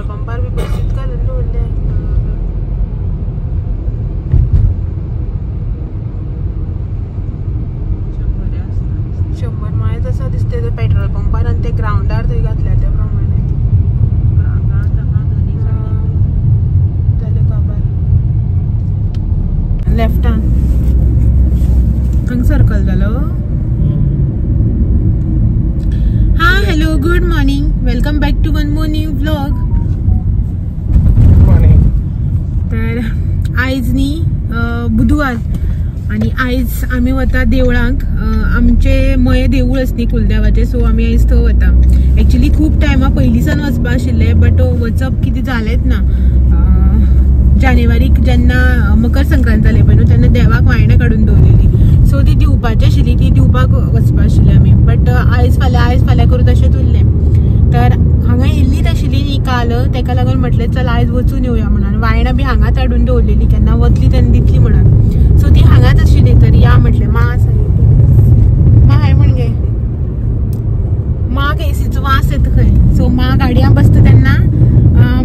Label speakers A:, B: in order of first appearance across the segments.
A: Petrol पंपार बी बसीत घालून दवरले. शंबर मायज आसा दिसता पेट्रोल पंपार आनी ते ग्रावंडार थंय घातल्या त्या प्रमाणे. जालें काबार. लेफ्टान हांगा सर्कल जालो. हा hello, good morning, welcome back to one more new vlog. तर आयज न्ही बुधवार आनी आयज आमी वता देवळांक. आमचे मये देवूळ आसा न्ही कुलदेवाचें, सो आमी आयज थंय वता. एक्चुली खूब टायमा पयलींसान वचपा आशिल्लें, बट वचप कितें जालेंच ना. जानेवारीक जेन्ना मकर संक्रांत जाली पळय न्हू, तेन्ना देवाक वायणां काडून दवरलेली, सो ती दिवपाची आशिल्ली, ती दिवपाक वचपा आशिल्ली आमी. बट आयज फाल्यां आयज फाल्यां करून तशेंच उरलें. तर हांगा येयल्लीच आशिल्ली न्ही काल, तेका लागून म्हटलें चल आयज वचून येवया म्हणून. वायणां बी हांगाच हाडून दवरलेली, केन्ना वतली तेन्ना दितली म्हणून. सो ती हांगाच आशिल्ली, तर या म्हटलें. मा आसा, मा हाय म्हण गे, माक एसीचो वास येता खंय. सो मा गाडयान बसता तेन्ना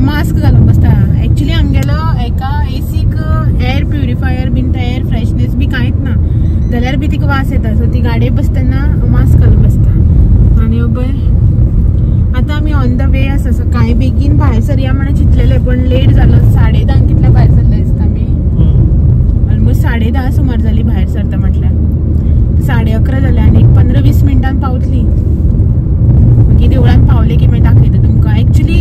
A: मास्क घालून बसता. एक्चुली आमगेलो एका एसीक एअर प्युरिफायर बीन एअर फ्रेशनेस बी कांयच ना, जाल्यार बी तिका वास येता. सो ती गाडये बसतना मास्क घालून बसता. आनी पळय आतां आमी ऑन the way आसा. सकाळी बेगीन भायर सरया म्हणून चिंतलेलें, पण लेट जालो. 10:30 कितल्या भायर सरले दिसता आमी, ऑलमोस्ट 10:30 सुमार जाली भायर सरता म्हटल्यार. 11:30 जाले आनी एक 15-20 मिनटान पावतली. मागीर देवळान पावले की मागीर दाखयता तुमकां. एक्चुली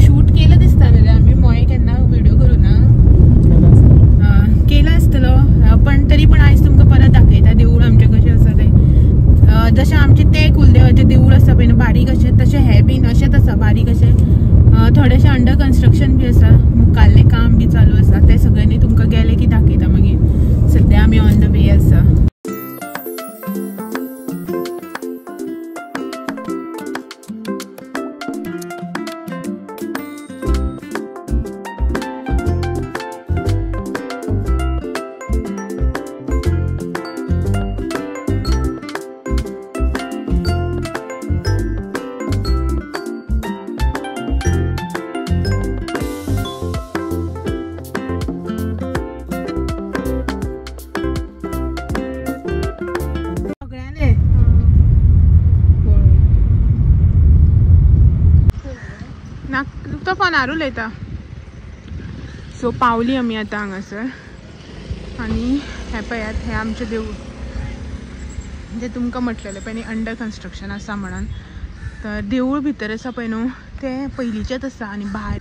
A: शूट केलं दिसता न्ही रे आमी, मोये केन्ना व्हिडिओ करूं ना केला आसतलो, पण तरी पण आयज तुमकां परत दाखयता देवूळ आमचें कशें आसा तें. जशें आमचें तें कुलदेवाचें देवूळ आसा पळय न्हू बारीक अशें, तशें हें बीन अशेंच आसा बारीक अशें. थोडेशें अंडर कन्स्ट्रक्शन बी आसा, मुखाल्लें काम बी चालू आसा, तें सगळ्यांनी तुमकां गेलें की दाखयता मागीर. सद्या आमी ऑन the way आसा. तो फोनार उलयता. सो पावली आमी आतां हांगासर आनी हें पळयात, हें आमचें देवूळ जें तुमकां म्हटलेलें पळय न्ही अंडर कन्स्ट्रक्शन आसा म्हणून. तर देवूळ भितर आसा पळय न्हू तें पयलींचेंच आसा, आनी भायर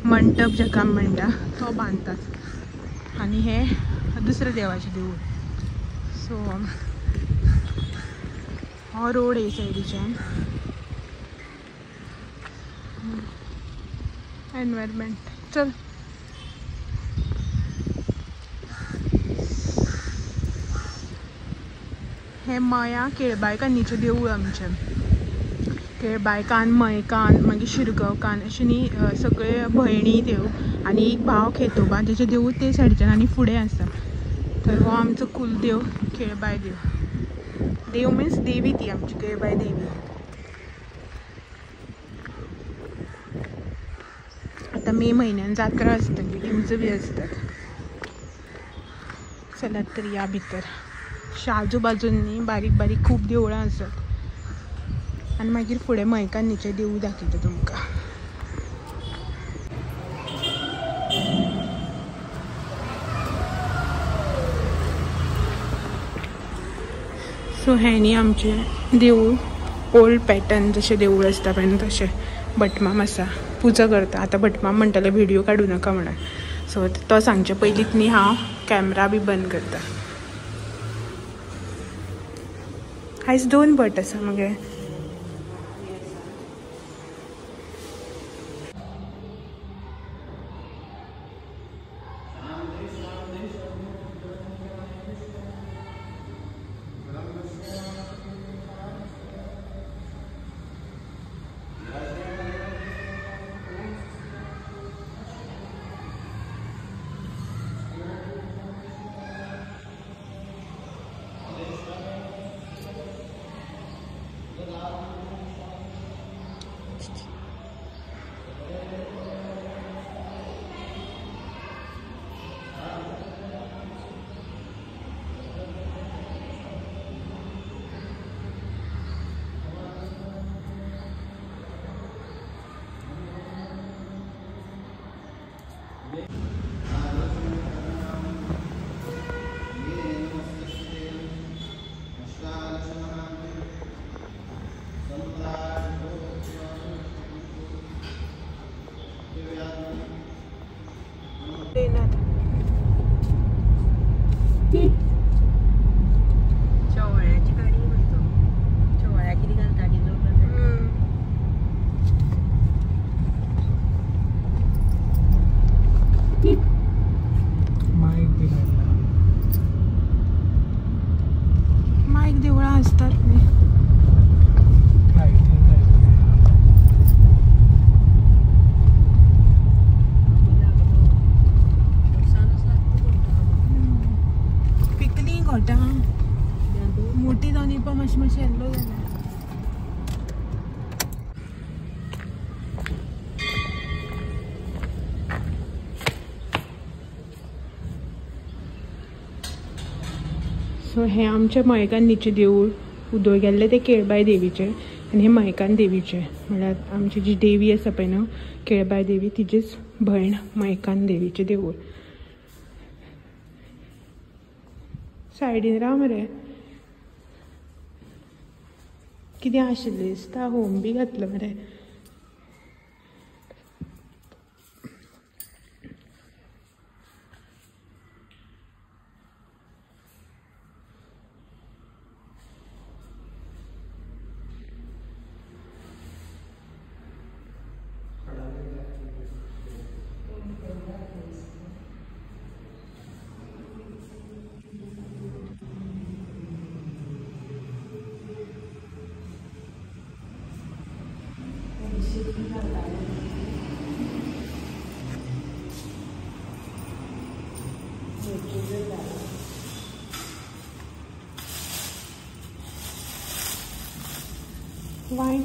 A: मंटप जेका आमी म्हणटा तो बांदतात. आनी हें दुसरें देवाचें देवूळ. सो हो रोड हे सायडीच्यान. एनवायरमेंट चल हे मया केळबायकान्नीचें देवूळ आमचें. केळबायकान, मयकान, मागीर शिरगांवकान अशें न्ही सगळे भयणी देव आनी एक भाव खेतोबा, तेचें देवूळ ते सायडीच्यान आनी फुडें आसा. तर हो आमचो कुलदेव केळबाय देव. देव मिन्स देवी ती आमची केळबाय देवी. आतां मे म्हयन्यान जात्रा आसतली, दिवजां बी आसतात. चलात तर या भितर. आजू बाजून न्ही बारीक बारीक खूब देवळां आसात. आनी मागीर फुडें मयकान्नीचें देवूळ दाखयता तुमकां. सो हें न्ही आमचें देवूळ, ओल्ड पॅटर्न जशें देवूळ आसता पळय न्हू तशें. भटमाम आसा, पुजा करता. आतां भटमाम म्हणटले व्हिडिओ काडूं नाका म्हणून, सो तो सांगचे पयलींच न्ही हांव कॅमरा बी बंद करता. आयज 2 भट आसा मगे. मायक देवळां आसतात न्ही. पिकली घोटां मोटी जावन येवपा मातशें मातशें येल्लो जालें. सो हे आमच्या मयकान्नीचें देवूळ उदय गेल्लें तें केळबाय देवीचें आनी हें मयकान देवीचें, म्हळ्यार आमची जी देवी आसा पळय न्हू केळबाय देवी, तिचीच भयण मयकान देवीचें देवूळ. सायडीन राव मरे, कितें आशिल्लें दिसता, होम बी घातलो मरे. वायन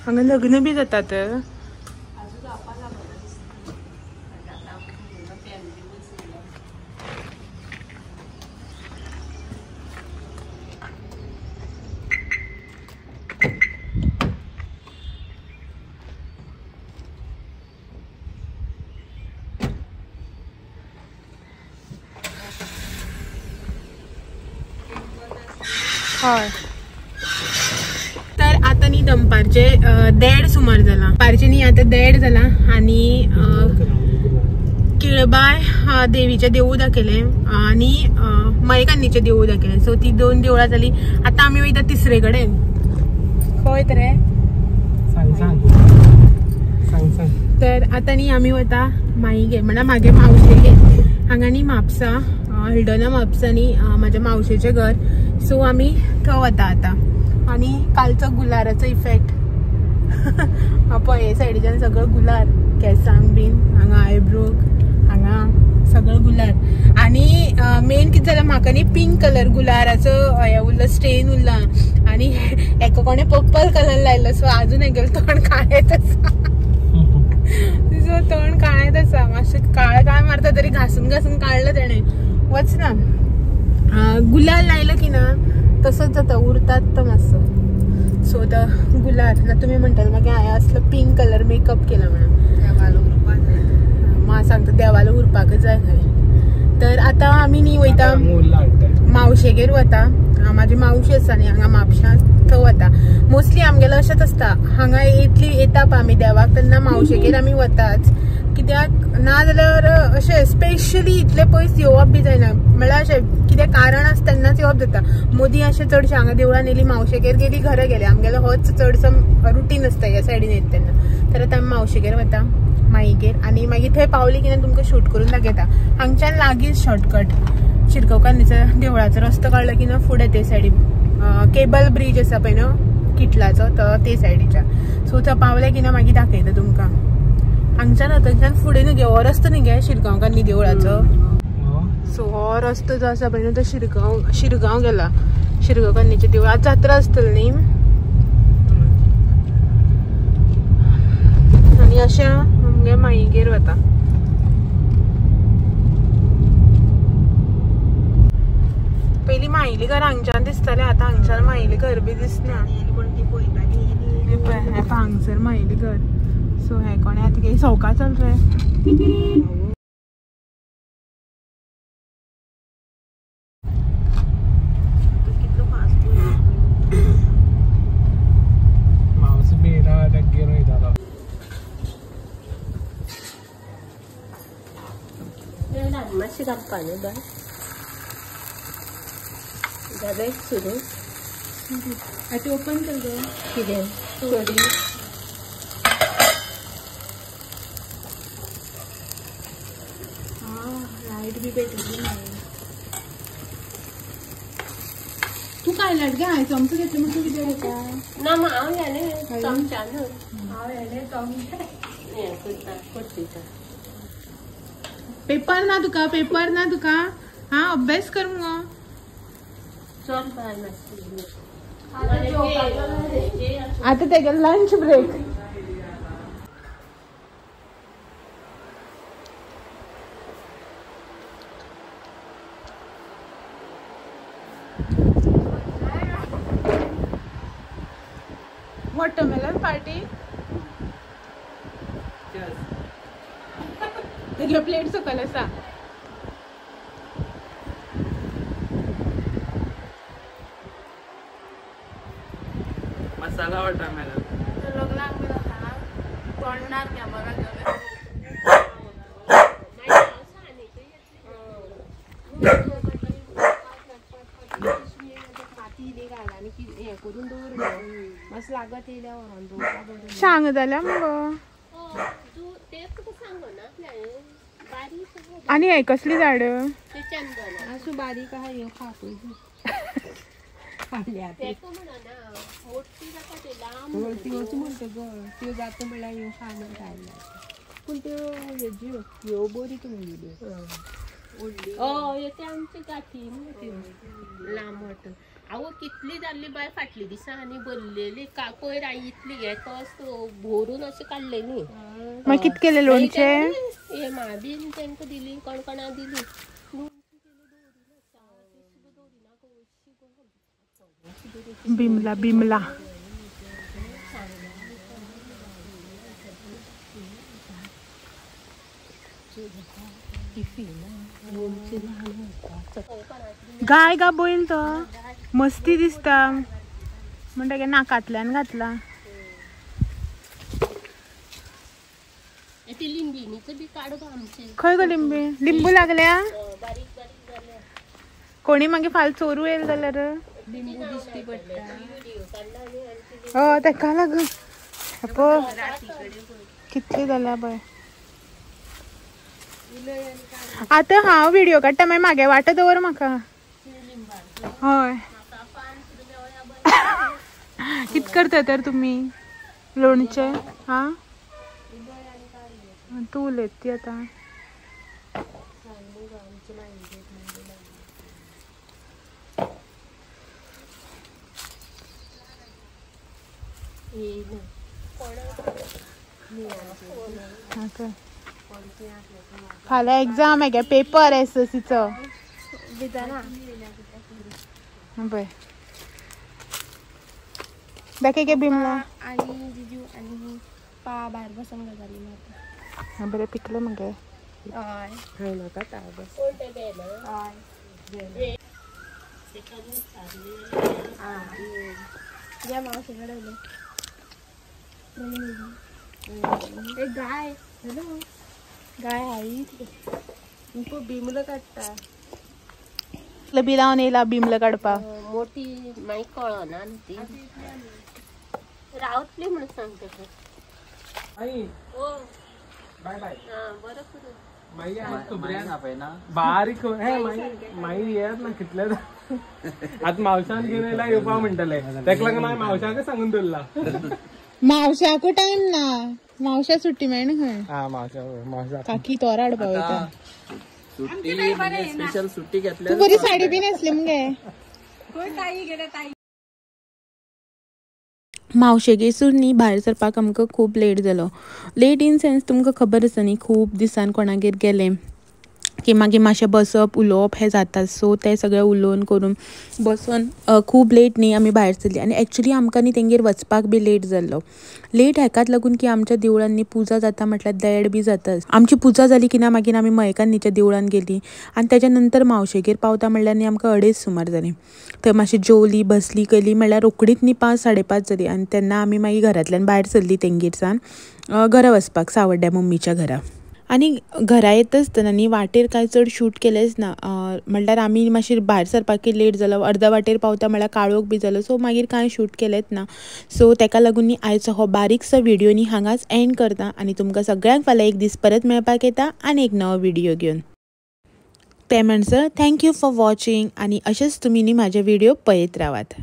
A: हांगा लग्न बी जातात. हय, तर आतां न्ही दनपारचे 1:30 सुमार जाला, दनपारचे न्ही आतां 1:30 जाला आनी केळबाय देवीचें देवूळ दाखयलें आनी मयकान्नीचें देवूळ दाखयलें. सो ती दोन देवळां जाली. आतां आमी वयता तिसरे कडेन. खंय तर तर आतां न्ही आमी वता माईगे, म्हणल्यार मागे मावशेगे. हांगा न्ही म्हापसा, हल्दोना म्हापसा न्ही म्हाज्या मावशेचें घर. सो आमी थंय वता आतां. आनी कालचो गुलाराचो इफेक्ट पळय, हे सायडीच्यान सगळो गुलार, केंसांक बीन, हांगा आयब्रोक, हांगा सगळो गुलार. आनी मेन कितें जालां, म्हाका न्ही पिंक कलर गुलाराचो हें उरलो, स्टेन उरला आनी एका कोणें पर्पल कलर लायलो. सो आजून हेगेलें तोंड काळेंच आसा. सो तोंड काळेंच आसा, मातशें काळें काळें मारता तरी घासून घासून काडलें तेणें. वच ना गुलाल लायलो की ना तसोच जाता, उरतात तो मातसो. सो तो गुलाल ना तुमी म्हणटले मागीर हांवें असलो पिंक कलर मेकअप केला म्हणून, म्हाका सांगता देवालो उरपाकच जाय खंय. तर आतां आमी न्ही वयता मावशेगेर वता. म्हाजी मावशी आसा न्ही हांगा म्हापशांत, थंय वता. मोस्टली आमगेलो अशेंच आसता, हांगा येतली येता पळय आमी देवाक तेन्ना मावशेगेर आमी वताच, कित्याक ना जाल्यार अशें स्पेशली इतले पयस येवप बी जायना, म्हळ्यार अशें कितें कारण आसता तेन्नाच येवप जाता. मदीं अशें चडशें हांगा देवळान येयली, मावशेगेर गेली, घरा गेली, आमगेलो होच चडसो रुटीन आसता ह्या सायडीन येता तेन्ना. तर आतां आमी मावशेगेर वता, माईगेर, आनी मागीर थंय पावली की ना तुमकां शूट करून दाखयता. हांगच्यान लागींच शॉर्टकट शिरगांवकान्नीचो देवळाचो रस्तो काडलो की ना फुडें ते सायडीन केबल ब्रीज आसा पळय न्हू किटलाचो, तो ते सायडीच्या. सो थंय पावले की ना मागीर दाखयता तुमकां. हांगच्यान थंयच्यान फुडें न्हू गे हो रस्तो न्ही गे शिरगांवकान्नी देवळाचो. सो हो रस्तो जो आसा पळय न्हू तो शिरगांव गेला, शिरगांवकान्नीच्या देवळात जात्रा आसतली न्ही. आनी अशें आमगे माईगेर वता. पयलीं माईली घर हांगच्यान दिसतालें, आतां हांगच्यान माईली घर बी दिसना. हें हांगसर माईली घर. सो हें कोणें आतां कितें सवका चल रे.
B: मातशें कापपा न्हू बाय, जालें सुरू.
A: आतां ओपन कर गो
B: कितें कडी.
A: लायट बी पेटली ना. तूं काय लायट गे? हांवें चमचो घेतलो म्हण तूं कितें घेता?
B: ना हांव हेणें चमच्यानूच,
A: हांव हेणें चमचे
B: हें करता, परतिता.
A: पेपर ना तुका, पेपर ना तुका, हा अभ्यास कर मुगो.
B: चल बाय मातशी.
A: आतां तेगे लंच ब्रेक. Watermelon party. तेगे प्लेट सकयल आसा.
C: मसाला वॉटरमेलन.
A: लग्नाक बी जाता तोंडार कॅमेरा घेवन. सांग जाल्यार मुगो. आनी हें कसली झाड?
B: आसूं बारीक आहा ह्यो खा पयलीं. त्योच म्हणटा गो, त्यो जाता म्हणल्यार ह्यो खा म्हण खायला. पूण त्यो हेज्यो ह्यो बऱ्यो तुमगेल्यो. हय ते आमची गाठी न्हू त्यो लांबट. आवय कितली जाल्ली बाय फाटली दिसा आनी भरलेली पयर हांवें इतली हे कस भरून अशें काडले न्ही.
A: मागीर कित केलें लोणचें?
B: हे मा बीन तांकां दिली, कोण कोणाक दिली.
A: बिमला बिमला. गाय गा बैल तो मस्ती दिसता म्हणटा नाकांतल्यान घातला. खंय गो लिंबी? लिंबू लागल्या कोणी मागीर फाल्यां चोरू येयल जाल्यार हय तेका लागून पळय कितली जाल्या पळय. आतां हांव व्हिडियो काडटा मागीर मागे वाटो दवर म्हाका. हय कित करता तर तुमी लोणचें? हां तूं उलयता ती आतां. फाल्यां एग्जाम आहे पेपर एसएससीचो. पळय दाखय गे बिमला.
D: आनी जिजू आनी पा भायर बसून गजाली मारता.
A: बरें पिकलो मगे.
D: हय
B: हांवें नाका बस.
D: हय. या मावशेकडे एक गाय हॅलो गाय आई
B: बिमल काडटा
A: बी लावन येयला बिमल काडपाक
B: मोठी मागीर कळना न्हू ती रावतली म्हणून सांगता.
C: बाय बाय.
B: बरं करू
C: बारीक मागीर येत ना कितले आतां मावशान घेवन येयला येवपा म्हणटले तेका लागून हांवें मावशाकच सांगून दवरला.
A: मावशाकू टायम ना, मावशा सुट्टी मेळना खंय.
C: हा मावशा मावशा
A: काकी तोर हाडपा वयता.
E: सुट्टी स्पेशल सुट्टी घेतल्या.
A: तू बरी साडी बी न्हेसली मगे. मावशेगेसून न्ही भायर सरपाक आमकां खूब लेट जालो. लेट इन सेन्स तुमकां खबर आसा न्ही, खूब दिसान कोणागेर गेले की मागीर मातशें बसप उलोवप हें जाता. सो तें सगळें उलोवन करून बसोन खूब लेट न्ही आमी भायर सरली. आनी एक्चुली आमकां न्ही तेंगेर वचपाक बी लेट जाल्लो. लेट हेकाच लागून की आमच्या देवळान न्ही पुजा जाता म्हटल्यार 1:30 बी जाता. आमची पुजा जाली की ना मागीर आमी मयकान्नीच्या देवळान गेली आनी तेज्या नंतर मावशेगेर पावता म्हणल्यार न्ही आमकां 2:30 सुमार जाली. थंय मातशी जेवली बसली केली म्हणल्यार रोखडीच न्ही 5 साडे 5 जाली. आनी तेन्ना आमी मागीर घरांतल्यान भायर सरली तेंगेरसान घरा वचपाक, सावड्ड्या मम्मीच्या घरा. आनी घरा येता आसतना न्ही वाटेर कांय चड शूट केलेंच ना. म्हणल्यार आमी मातशें भायर सरपाक लेट जालो, अर्दा वाटेर पावता म्हणल्यार काळोख बी जालो. सो मागीर कांय शूट केलेंच ना. सो तेका लागून न्ही आयचो हो बारीकसो व्हिडियो न्ही हांगाच एंड करता आनी तुमकां सगळ्यांक फाल्यां एक दीस परत मेळपाक येता आनी एक नवो व्हिडियो घेवन. ते म्हणसर thank you for watching आनी अशेंच तुमी न्ही म्हाजे व्हिडियो पळयत रावात.